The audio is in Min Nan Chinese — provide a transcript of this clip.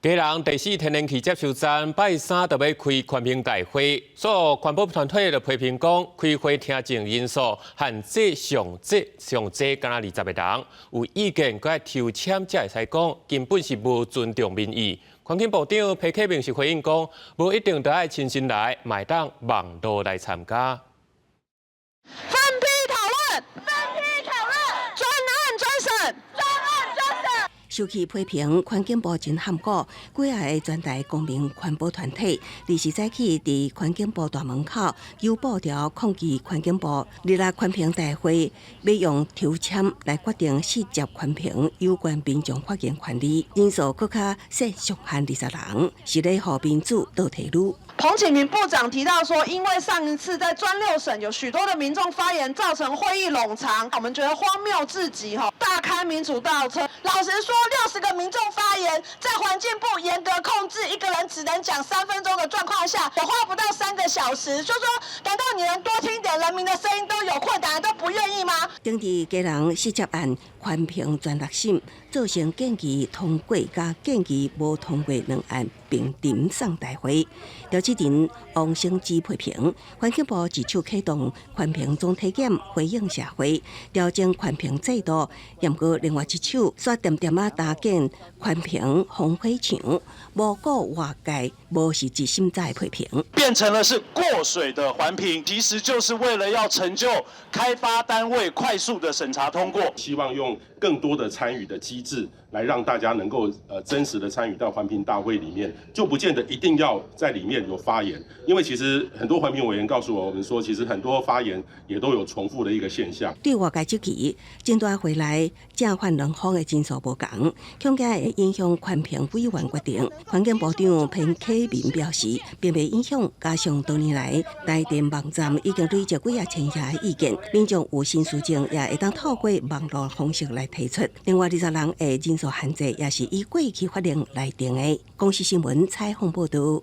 基隆第四天然氣接收站拜三就欲開環評大會，所以環保團體就批評講，開會聽證人數限制上濟上濟干焦20個人，有意見閣愛抽籤才會使講，根本是無尊重民意。環境部長彭啟明是回應講，無一定著愛親身來，嘛會當網路來參加。分批討論，分批討論，專案專審，專案專審。受氣批評環境部真含糊，幾仔个全台公民環保團體，二時早起佇環境部大門口揪布條抗議環境部日來環評大會，欲用抽籤來決定四接環評有關民眾發言權利，人數閣較設上限20人，是咧予民主倒退嚕。彭啟明部長提到說，因為上一次在專六審有許多的民眾發言，造成會議冗長，我們覺得荒謬至極。哈，大開民主倒車。老實說，60個民眾發言，在環境部嚴格控制一個人只能講3分鐘的狀況下，我花不到3個小時，就說，難道你連多聽點人民的聲音都有困難，都不願意嗎？頂佇基隆四接案環評全六審，造成建議通過佮建議無通過兩案並呈送大會。調解人王成之批評環境部一手啟動環評總體檢回應社會，調整環評制度，毋過另外一手煞恬恬仔搭建環評防火牆，無顧外界無實質審查的批評，變成了是過水的環評，其實就是為了要成就開發單位快速的審查通過。希望用更多的參與的機制，來讓大家能夠真實的參與到環評大會裡面，就不見得一定要在裡面有發言，因為其實很多環評委員告訴我們說，其實很多發言也都有重複的一個現象。對外界質疑，政大會內正反兩方的人數無仝，恐驚會影響環評委員決定。環境部長彭啟明表示，並袂影響，加上多年來台電網站已經累積幾仔千頁的意見，民眾有新事情也會當透過網路方式來提出。另外20人的人數限制也是依過去法令來定的。公視新聞採訪報導。